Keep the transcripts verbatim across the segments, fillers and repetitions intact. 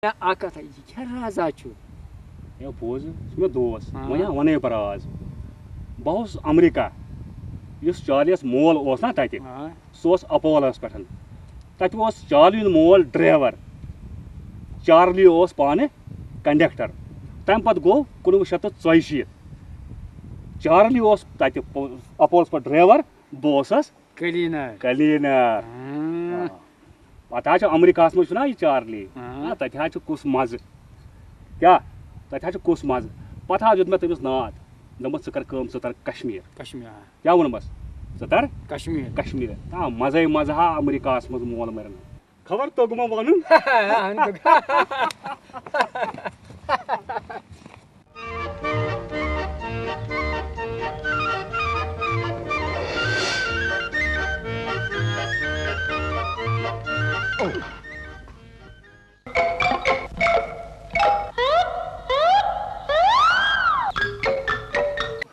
اکھ کتھ، یہِ کیٛاہ رازا چھُ؟ ہے بوز، یہِ چھُ مےٚ دوس۔ ہاں۔ وۄنۍ ہا وَنَے بہٕ راز۔ بہٕ اوسُس امریکہ، یُس چارلیَس مول اوس نا تَتہِ، ہاں۔ سُہ اوس اپولس پٮ۪ٹھ۔ تَتہِ اوس چارلی ہُنٛد مول ڈرایور، چارلی اوس پانہٕ کنڈکٹر۔ تَمہِ پتہٕ گوٚو کُنوُہ شیٚتھ تہٕ ژۄیہِ شیٖتھ۔ چارلی اوس تَتہِ پو-، اپولس پٮ۪ٹھ ڈرایور، بہٕ اوسُس کلینر۔ کلینر۔ ہاں۔ آ۔ پتہٕ حظ چھُ امریکہس منٛز چھُنہ یہِ چارلی۔ ہاں۔ آ، تتہِ حظ چھُ کُس مزٕ۔ کیٛاہ؟ تتہِ حظ چھُ کُس مزٕ۔ پتہٕ حظ دیُت مےٚ تٔمِس ناد۔ دوٚپمَس، "ژٕ کر کٲم، ژٕ تر کشمیر۔" کشمیر، آ۔ کیٛاہ ووٚنمَس؟ "ژٕ تر کشمیر۔ کشمیر۔" آ، مزے مزٕ ہا امریکہس منٛز مول مرن۔ خبر توٚگ ما ونُن؟ اہن توٚگ۔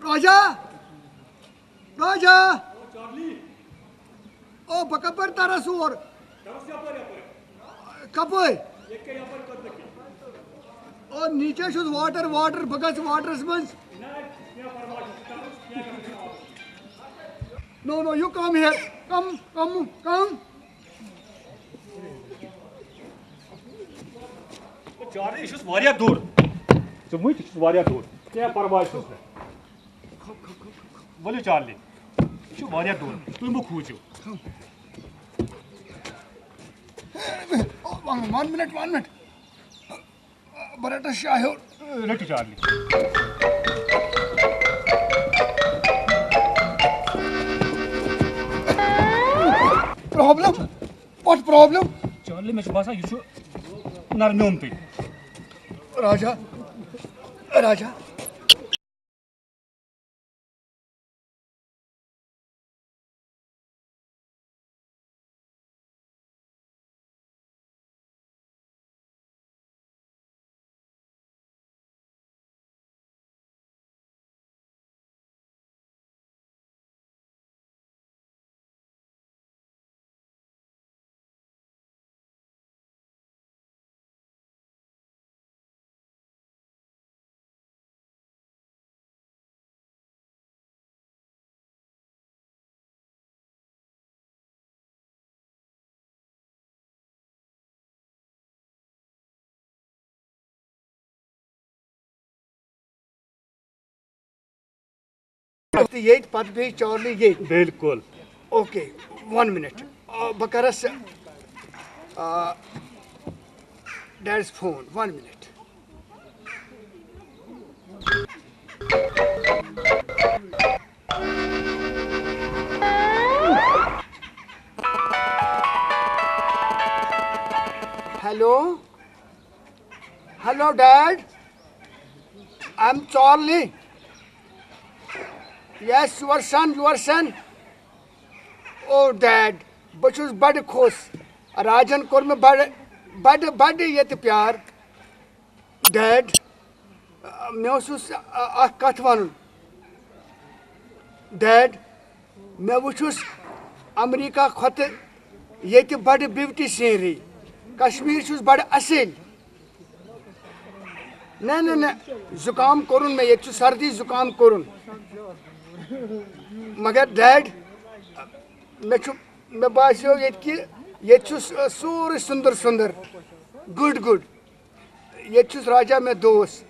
راجا! راجا! او، بہٕ کپٲرۍ ترس اور؟ کپٲرۍ؟ او، نیچے چھُس واٹر، واٹر، بہٕ گژھٕ واٹرس منٛز۔ No, no, you come here. Come, come, come. Charlie, یہِ چھُس واریاہ دوٗر۔ ژٕ مُتۍ، یہِ چھُس واریاہ دوٗر۔ کینٛہہ پرواے چھُس نہٕ۔ ؤلِو چارلی، یہِ چھُ واریاہ دوٗر۔ تُہۍ مہٕ کھوٗژِو۔ One, one minute, one minute. بہٕ رَٹہٕ شاہ ہیوٚر۔ رٔٹِو Charlie. Problem? What problem? Charlie, مےٚ چھُ باسان، یہِ چھُ نرمیومتُے۔ راجا، راجا۔ تہٕ ییٚتہِ پتہٕ بیٚیہِ چارلی ییٚتہِ۔ بِلکُل۔ Okay, one minute. آ، بہٕ کرس، آ، dad's phone. One minute. Hello? Hello, Dad. I'm Charlie. Yes, your son, your son. Oh, Dad, بہٕ چھُس بڑٕ خۄش۔ راجن کوٚر مےٚ بڑٕ، بڑٕ، بڑٕ ییٚتہِ پیار۔ Dad، مےٚ اوسُس اکھ کتھ ونُن۔ Dad، مےٚ وٕچھُس امریکہ کھۄتہٕ ییٚتہِ بڑٕ beauty scenery۔ کشمیر چھُس بڑٕ اصل۔ نہ، نہ، نہ، زُکام کوٚرُن مےٚ، ییٚتہِ چھُ سردی زُکام کوٚرُن۔ مگر Dad، مےٚ چھُ، مےٚ باسیو ییٚتہِ کہِ ییٚتہِ چھُ س-، سورُے سُندر سُندر۔ Good, good. ییٚتہِ چھُس راجا مےٚ دوس۔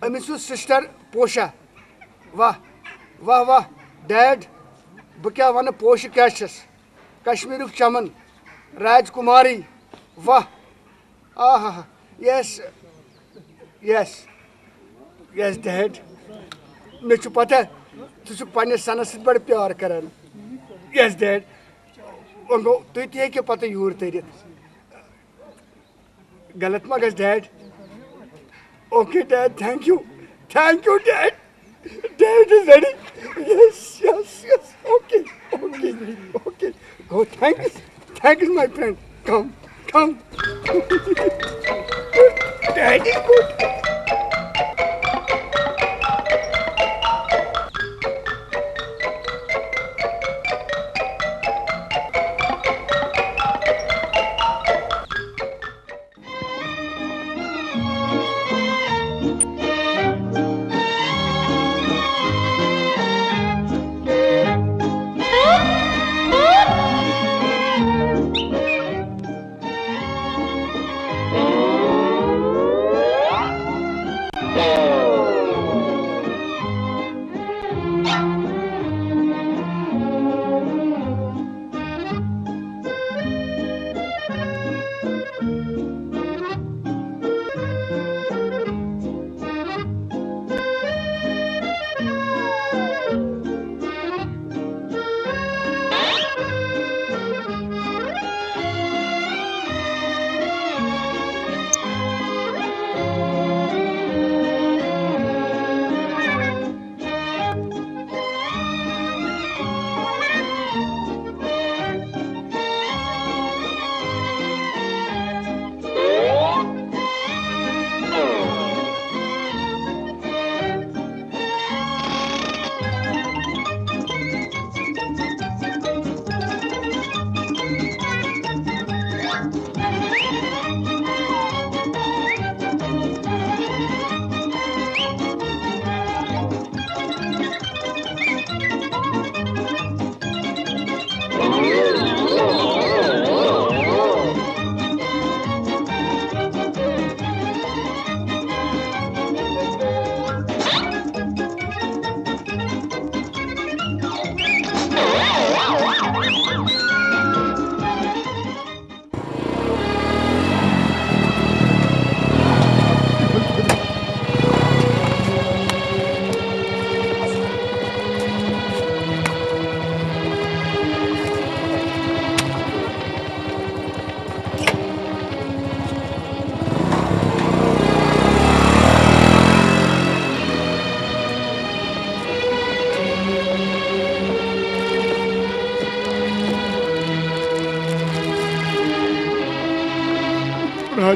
أمِس چھُ sister پوشا۔ واہ، واہ، واہ۔ Dad، بہٕ کیٛاہ وَنہٕ، پوشہٕ کیٛاہ چھَس؟ کشمیٖرُک چمن، راجکماری۔ واہ۔ آہا۔ Yes. Yes. Yes, Dad. مےٚ چھُ پتہ، ژٕ چھُکھ پننِس سنس سۭتۍ بڑٕ پیار کران۔ Yes, Dad. وۄنۍ گوٚو، تُہۍ تہِ ہیٚکِو پتہٕ یوٗرۍ تٔرِتھ۔ غلط ما گژھِ، Dad؟ Okay, Dad, thank you. Thank you, Dad. Dad is ready. Yes, yes, yes. Okay, okay, okay. Go, thanks. Thanks, my friend. Come, come. Dad is good.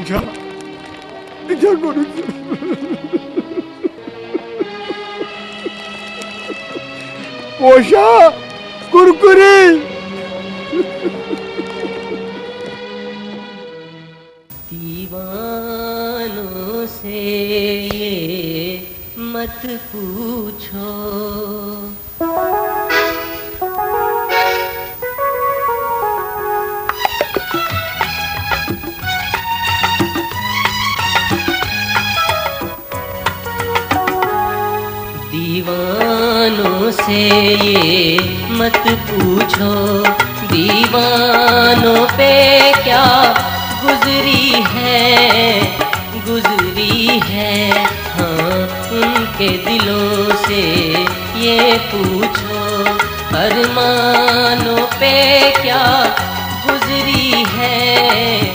کیٛاہ، یہِ کیٛاہ کوٚرُتھ ژےٚ؟ پوشا، کرکرے۔ دیوانوں سے یہ مت پوچھو۔ دیوانوں سے یہ مت پوچھو، دیوانوں پہ کیا گزری ہے، گزری ہے۔ ہاں، ان کے دلوں سے یہ پوچھو، ارمانوں پہ کیا گزری ہے،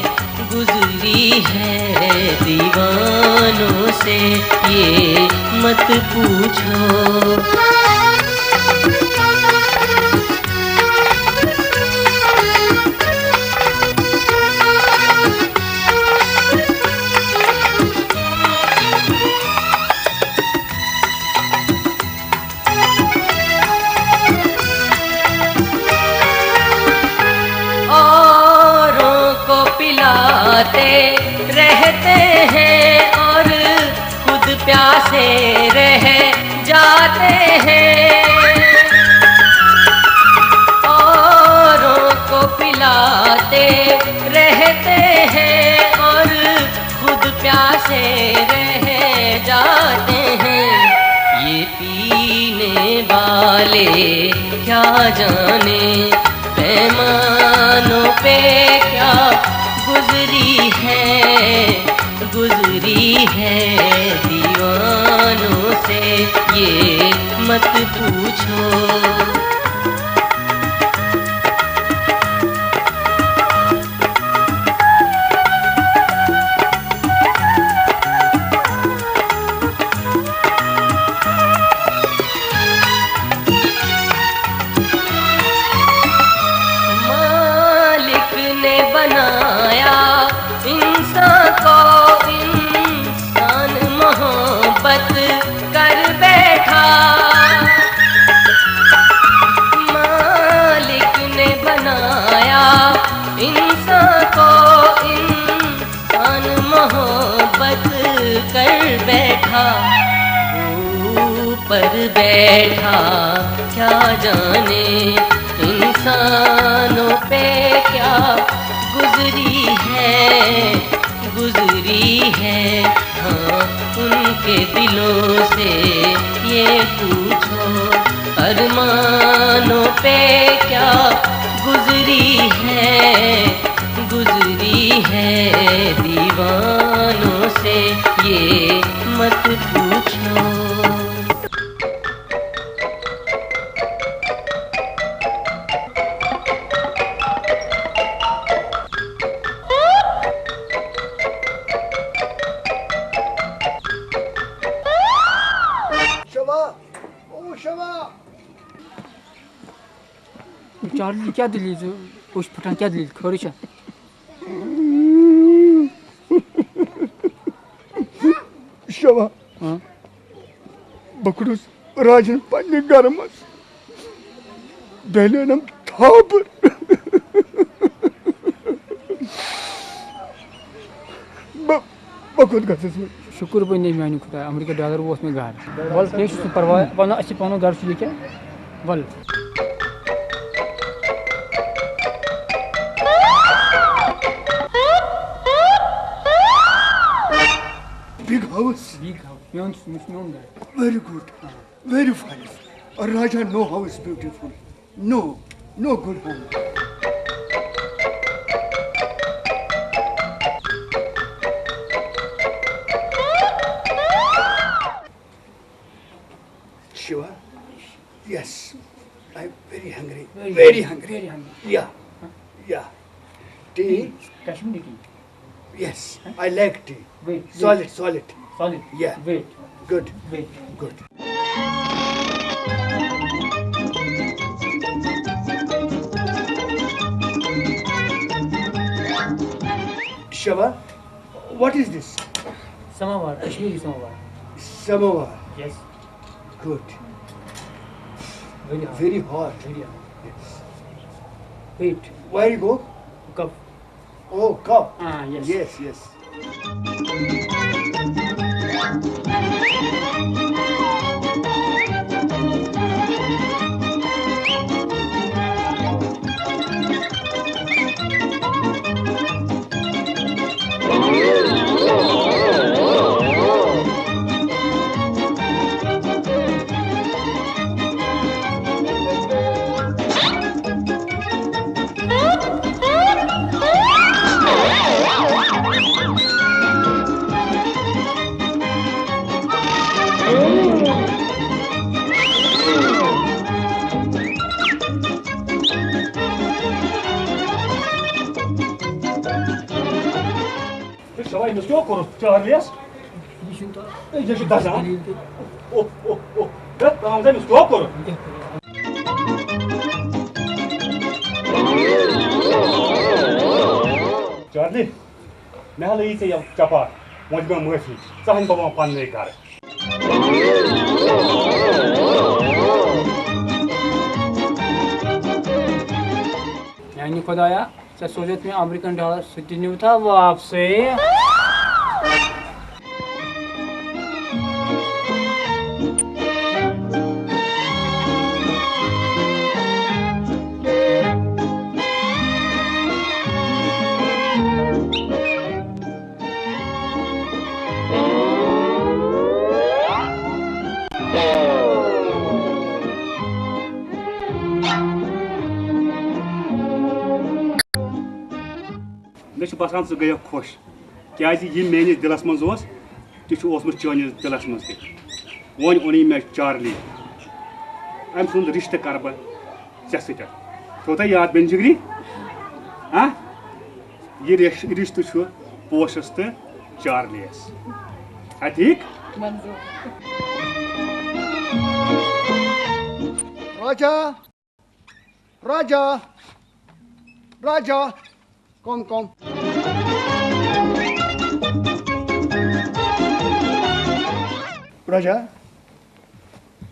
گزری ہے۔ دیوانوں سے یہ مت پوچھو۔ اوروں کو پلاتے رہتے ہیں اور خود پیاسے رہ جاتے ہیں۔ اوروں کو پلاتے رہتے ہیں اور خود پیاسے رہ جاتے ہیں۔ یہ پینے والے کیا جانے پیمانوں پہ کیا گزری ہے، گزری ہے۔ دیوانوں سے یہ مت پوچھو۔ مالک نے بنایا انسان کو، انسان محبت کر بیٹھا۔ مالک نے بنایا انسان کو، انسان محبت کر بیٹھا۔ اوپر بیٹھا کیا جانے انسانوں پہ کیا گزری ہے، گزری ہے۔ ہاں، ان کے دلوں سے یہ پوچھو، ارمانوں پہ کیا گزری ہے، گزری ہے۔ دیوانوں سے یہ مت پوچھو۔ شبا، او شبا۔ چارلی، کیٛاہ دٔلیٖل چھِ؟ أچھ پھٕٹان، کیٛاہ دٔلیٖل؟ خٲرٕے چھا؟ شبا۔ ہاں۔ بہٕ کھوٚتُس راجن پننہِ گرٕ منٛز۔ بیٚہلیونم تھاپر۔ بہٕ، بہٕ کوٚت گژھس وۄنۍ؟ شُکر بہٕ نے میانہِ خۄدایا، امریکہ ڈالر ووت مےٚ گرٕ۔ وَلہٕ کینٛہہ چھُنہٕ پرواے، وَلہٕ اَسہِ چھِ پَنُن گرٕ چھُ ییٚکیٛاہ، وَلہٕ۔ Big house. Big house. میون چھُ، مےٚ چھُ میون گرٕ۔ Very good. Very fine. Raja, no house beautiful. No, no good home. Shiva? Yes. I'm very hungry. Very Very hungry. Very hungry. Yeah. Yeah. Tea? Kashmiri tea. Yes, I like tea. Wait, wait. Solid, solid. Solid. Yeah. Wait. Good. Wait. Good. Shiva, What is this? Samovar, Kashmiri samovar. Samovar. Yes. Good. Very hot. Very hot. Very hot. Yes. Wait. Where you go? Cup. Oh, cup. Ah, yes. Yes, yes. ہے، شوے، أمِس کیٛاہ کوٚرُتھ چارلیَس؟ یہِ چھُنہٕ تَتھ ہے، یہِ چھُ دَزان۔ دٔلیٖل تہِ۔ اوہ، اوہ، اوہ۔ ہے، تام زَن أمِس کیٛاہ کوٚرُتھ؟ چارلی، مےٚ ہا لٔگی ژےٚ یَوٕ چپاتھ۔ وۄنۍ دِ مےٚ معٲفی۔ ژٕ ہَن بہٕ وۄنۍ پنٛنُے گَرٕ۔ میٛانہِ خۄدایا، ژےٚ سوزیتھ مےٚ امریکن ڈالر، سُہ تہِ نیوٗتھا واپسٕے؟ مےٚ چھُ باسان، ژٕ گٔیَکھ خۄش، کیٛازِ یہِ میٛٲنِس دِلَس منٛز اوس، تہِ چھُ اوسمُت چٲنِس دِلَس منٛز تہِ۔ وۄنۍ اوٚنُے مےٚ چارلی، أمۍ سُنٛد رِشتہٕ کَرٕ بہٕ ژےٚ سۭتۍ۔ تھوٚو تۄہہِ یاد، بٮ۪نہِ جِگری؟ ہاں؟ یہِ رِش-، رِشتہٕ چھُ پوشَس تہٕ چارلیَس۔ چھا ٹھیٖک؟ منظوٗر۔ راجا، راجا، راجا، کم کم۔ راجا،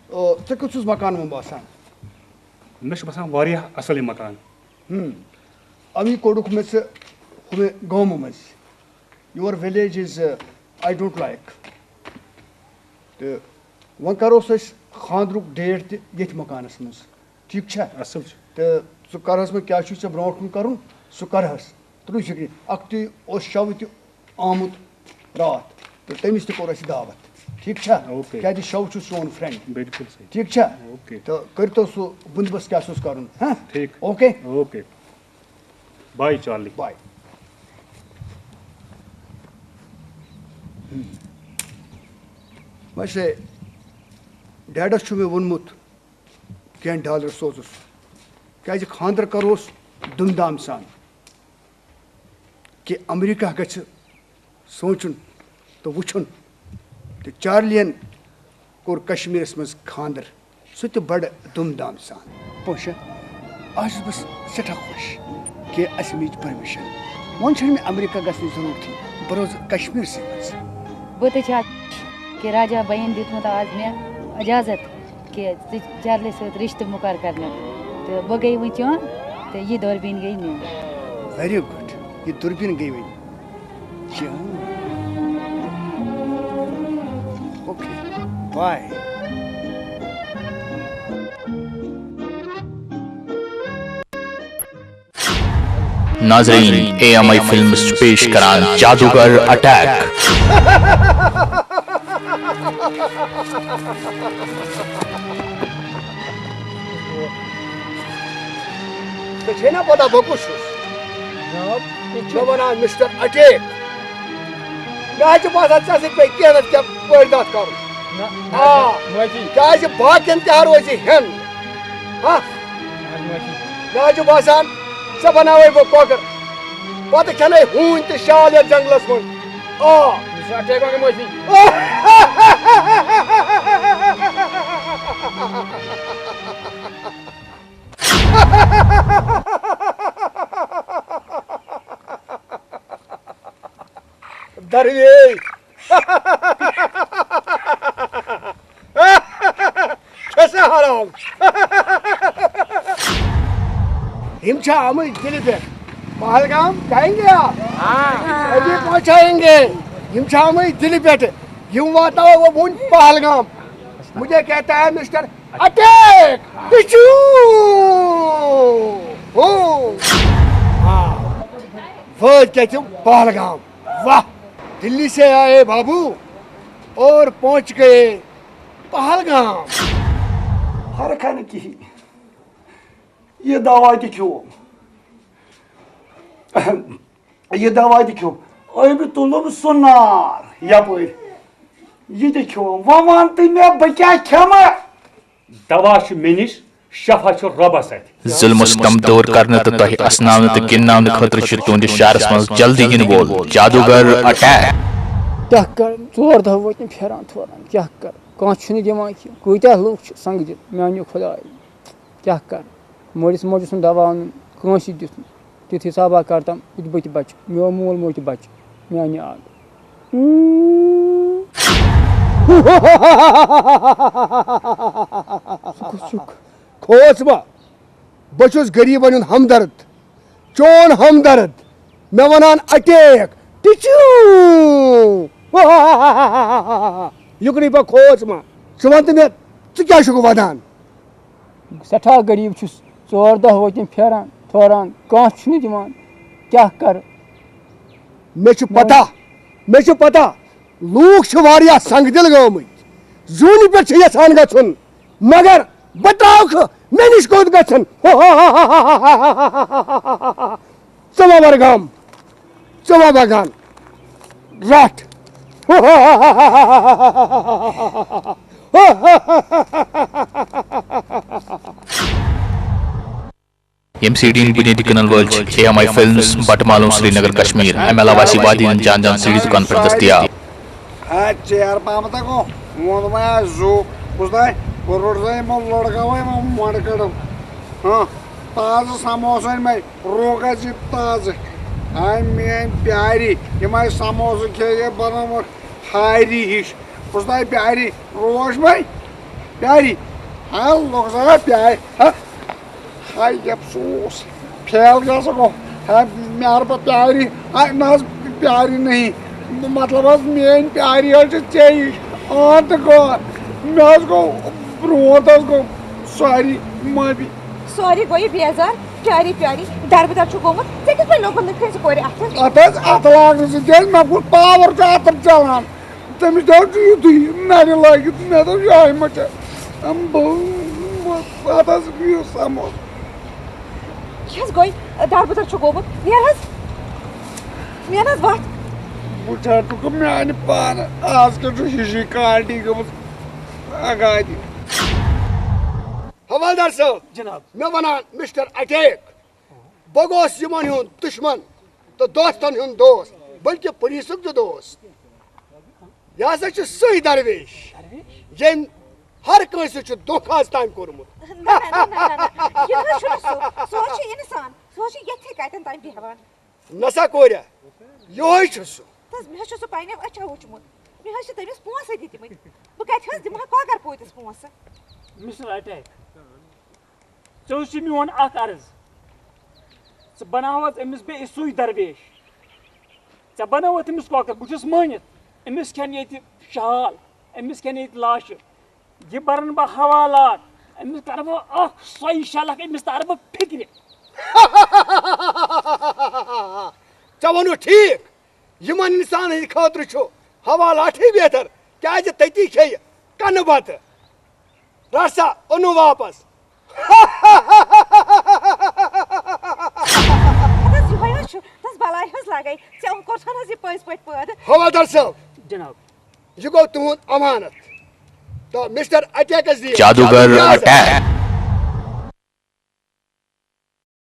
او، ژےٚ کیُتھ چھُس مکان وۄنۍ باسان؟ مےٚ چھُ باسان واریاہ اَصٕل یہِ مکان۔ ہم۔ اَمی کوٚڑُکھ مےٚ ژٕ ہُمہِ گامہٕ منٛز۔ Your village is, uh, I don't like. تہٕ وۄنۍ کَروس أسۍ خانٛدرُک date تہِ ییٚتھۍ مکانَس منٛز۔ ٹھیٖک چھا؟ اَصٕل چھُ۔ تہٕ ژٕ کَرہَس وۄنۍ کیٛاہ چھُے ژےٚ برونٛٹھ کُن کَرُن، سُہ کَرہَس۔ تُلِو فِکرِ، اَکھتُے اوس شَوٕ تہِ آمُت راتھ، تہٕ تٔمِس تہِ کوٚر اَسہِ دعوت۔ ٹھیٖک چھا؟ اوکے۔ کیٛازِ شَو چھُ سون friend۔ بِلکُل صحیح۔ ٹھیٖک چھا؟ اوکے۔ تہٕ کٔرۍتو سُہ بندوبست کیٛاہ چھُ اوس کَرُن، ہاں؟ ٹھیٖک۔ Okay? Okay. Bye Charlie. Bye۔ ویسے ڈیڈس چھُ مےٚ ووٚنمُت، کینٛہہ ڈالر سوزُس، کیٛازِ خانٛدر کروس دُم دام سان، کہِ امریکہ گژھِ سونٛچُن تہٕ وٕچھُن۔ تہٕ چارلین کوٚر کشمیرس منٛز خانٛدر، سُہ تہِ بڑٕ دُم دام سان۔ پوشہ، آز چھُس بہٕ سٮ۪ٹھاہ خۄش کہِ اسہِ میج permission۔ وۄنۍ چھَنہٕ مےٚ امریکہ گژھنٕچ ضروٗرتھٕے، بہٕ روزٕ کشمیرسٕے منٛز۔ بہٕ تہِ چھَس خۄش کہِ راجا بھاین دیُتمُت آز مےٚ اجازت کہِ ژٕ چارلی سۭتۍ رشتہٕ مُقرر کرنہٕ۔ تہٕ بہٕ گٔے وۄنۍ چون، تہٕ یہِ دوٗربیٖن گٔے میون۔ Very good۔ یہِ دوٗربیٖن گٔے وۄنۍ چون۔ Okay, bye۔ ناظرین، اے ایم آئی فلمز چھِ پیش کران جادوگر اٹیک۔ ژےٚ چھے نا پتہ بہٕ کُس چھُس؟ جناب، یہِ چھُ مےٚ وَنان مسٹر اٹیک۔ مےٚ حظ چھُ باسان ژےٚ سۭتۍ پیٚیہِ کینٛہہ نتہٕ کینٛہہ وٲرۍدات کرُن۔ نہ، آ۔ معٲفی۔ کیٛازِ باقین تہِ ہا روزِ ہٮ۪ن۔ ہا؟ نہ، معٲفی۔ مےٚ حظ چھُ باسان ژےٚ بناوے بہٕ کۄکر۔ پتہٕ کھٮ۪نے ہوٗنۍ تہٕ شال یتھ جنگلس منٛز۔ آ۔ مسٹر اٹیک، مگر معٲفی۔ درویش۔ کیسے حرام؟ ہم چھا آمٕتۍ دِلہِ پٮ۪ٹھ۔ پہلگام جائیں گے آپ؟ ابھی پہنچائیں گے۔ ہم چھا آمٕتۍ دِلہِ پٮ۪ٹھ۔ ہم واتناوو وۄنۍ پہلگام۔ مجھے کہتا ہے مسٹر اٹیک۔ پچو۔ ہو۔ ہاں۔ وٲتۍ کتہِ تِم؟ پہلگام۔ واہ۔ دلی سے آئے بابو اور پہنچ گئے پہلگام۔ فرق ہے نہٕ کِہیٖنۍ۔ یہِ دوا تہِ کھیوٚم۔ یہِ دوا تہِ کھیوٚم۔ أمۍ تُلُم سُہ نار یپٲرۍ۔ یہِ تہِ کھیوٚم۔ وۄنۍ وَن تہٕ مےٚ، بہٕ کیٛاہ کھٮ۪مہٕ؟ دوا چھُ مےٚ نِش، شفا چھُ رۄبس اَتھِ۔ ظلم و ستم دور کرنہٕ تہٕ تۄہہِ اسناونہٕ تہٕ گِنٛدناونہٕ خٲطرٕ چھُ تُہنٛدِس شہرس منٛز جلدی یِنہٕ وول جادوگر اٹیک۔ کیٛاہ کرٕ؟ ژور دۄہ وٲتۍ مےٚ پھیران تھوران، کیٛاہ کرٕ؟ کانٛہہ چھُنہٕ دِوان کینٛہہ۔ کۭتیٛاہ لُکھ چھِ سنٛگہٕ دِتھ، میٛانہِ خۄدایہِ۔ کیٛاہ کرٕ؟ مٲلِس ماجہِ سُنٛد دوا اَنُن، کٲنٛسہِ دیُت نہٕ۔ تیُتھ حسابا کرتم، یُتھ بہٕ تہِ بچہٕ، میون مول موج تہِ بچہٕ، میٛانہِ آبہٕ۔ سُہ کُس چھُکھ؟ کھوژ مہ، بہٕ چھُس غریٖبن ہُنٛد ہمدرد، چون ہمدرد، مےٚ ونان اٹیک، ٹِچِو۔ یُکنُے بہٕ کھوژ مہ، ژٕ وَن تہٕ مےٚ، ژٕ کیٛاہ چھُکھ وَدان؟ سٮ۪ٹھاہ غریٖب چھُس، ژور دۄہ وٲتۍ یِم پھیران تھوران، کانٛہہ چھُنہٕ دِوان، کیٛاہ کَرٕ؟ مےٚ چھُ پتہ، مےٚ چھُ پتہ، لوٗکھ چھِ واریاہ سنگ دِل گٲمٕتۍ، زوٗنہِ پٮ۪ٹھ چھِ یژھان گژھُن، مگر بہٕ ترٛاوکھٕ، مےٚ نِش کوٚت گژھن؟ ژٕ وَبر گام، ژٕ وَبر گام، رٹھ۔ یِم سی ڈی ہٕنٛدۍ بُنیٲدی کٕنن وٲلۍ چھِ اے ایم آئی فلمز، بٹہٕ مالوم، سرینگر، کشمیر۔ امہِ علاوٕ آسہِ یہِ وادی ہٕنٛدٮ۪ن جان جان سی ڈی دُکانن پٮ۪ٹھ دٔستیاب۔ ہا، ژیر پہمتھ ہا گوٚو، ووٚن دوٚپمَے آز زُو، بوٗزتھا، بہٕ روٚٹ سا یِمو لٔڑکو یِمو مۄنڈٕ کٔڑٕم۔ ہاں، تازٕ سموسہٕ أنۍ مےٚ، روگن چھِ تازٕ۔ ہاے میٛٲنۍ پیاری، یِمَے سموسہٕ کھے یہِ بنومُت ہاری ہِش۔ بوٗزتھا پیاری، روش مَے پیاری۔ ہا، لوٚگ سا پیارِ، ہا۔ ہاے افسوس، فیل گژھٕ گوٚو۔ ہا، مےٚ ہر پتہٕ پیاری، ہا، نہ حظ، پیاری نہیں۔ مطلب حظ، میٛٲنۍ پیاری حظ چھِ ژےٚ۔ آ، تہٕ گوٚو۔ مےٚ حظ گوٚو، برونٛٹھ حظ گوٚو، ساری معٲفی۔ ساری گوٚو یہِ بیزار، پیاری پیاری، دربٕدر چھُ گوٚمُت۔ ژےٚ کِتھ پٲٹھۍ لوٚگُتھ نہٕ کٲنٛسہِ کورِ اَتھٕ؟ اَتھ حظ، اَتھٕ لاگنہٕ سۭتۍ حظ مےٚ کوٚر، پاور چھُ اَتھٕ چلان۔ تٔمِس تہِ حظ چھُ یُتھُے نَرِ لٲگِتھ، مےٚ دوٚپ، یِہوٚے ما چھےٚ؟ اَم، بہٕ، بہٕ، پَتہٕ حظ یہِ سَموسہٕ۔ یہِ حظ گوٚو، دَربٕدَر چھُ گوٚمُت۔ نیر حظ، نیر حظ وَتھ۔ بہٕ چھا چُکہٕ میٛانہِ پانہٕ، آز کیٛاہ چھُ ہِشی کالٹی گٔمٕژ اگادِ۔ حوالدار صٲب، جناب۔ مےٚ وَنان مِسٹر اٹیک، بہٕ گوس یِمن ہُنٛد دُشمن تہٕ دوستن ہُنٛد دوست، بلکہِ پُلیٖسُک تہِ دوست۔ یہِ ہسا چھُ سُے درویش، درویش؟ ییٚمۍ ہر کٲنٛسہِ چھُ دھوکہٕ آز تام کوٚرمُت۔ نہ، نہ، نہ، نہ، نہ، نہ۔ یہِ نہٕ حظ چھُنہٕ سُہ۔ سُہ حظ چھُ اِنسان۔ سُہ حظ چھُ یِتھَے کَتٮ۪ن تام بیٚہوان۔ نسا کوریا، یِہوٚے چھُ سُہ۔ تہٕ حظ، مےٚ حظ چھُ سُہ پنٛنٮ۪و أچھو وٕچھمُت۔ مےٚ حظ چھِ تٔمِس پونٛسَے دِتمٕتۍ۔ بہٕ کَتہِ حظ دِمہٕ ہا کۄکَر پوٗتِس پونٛسہٕ؟ Mister attack. ژےٚ اوس یہِ میون اکھ عرض، ژٕ بناوتھ أمِس بیٚیہِ سُے درویش، ژےٚ بنٲوتھ أمِس کۄکر، بہٕ چھُس مٲنِتھ، أمِس کھٮ۪ن ییٚتہِ شال، أمِس کھٮ۪ن ییٚتہِ لاشہِ، یہِ برن بہٕ حوالات، أمِس کرٕ بہٕ اکھ سۄے شلکھ، أمِس تارٕ بہٕ فِکرِ۔ ژےٚ ووٚنُتھ ٹھیٖک، یِمن اِنسانن ہٕنٛدِ خٲطرٕ چھُ حوالاتھٕے بہتر، کیٛازِ تٔتی کھیٚیہِ کنہٕ بتہٕ، رٹھ سا اوٚنُن واپس۔ اَدٕ حظ، یِہوٚے حظ چھُ، تَس بلاے حظ لگے، ژےٚ کوٚرتھن حظ یہِ پٔزۍ پٲٹھۍ پٲدٕ۔ حوالدار صٲب، جناب۔ یہِ گوٚو تُہُنٛد امانت۔ تہٕ مِسٹر اٹیکس دِیِو جادوگر اجازت۔ اٹیک۔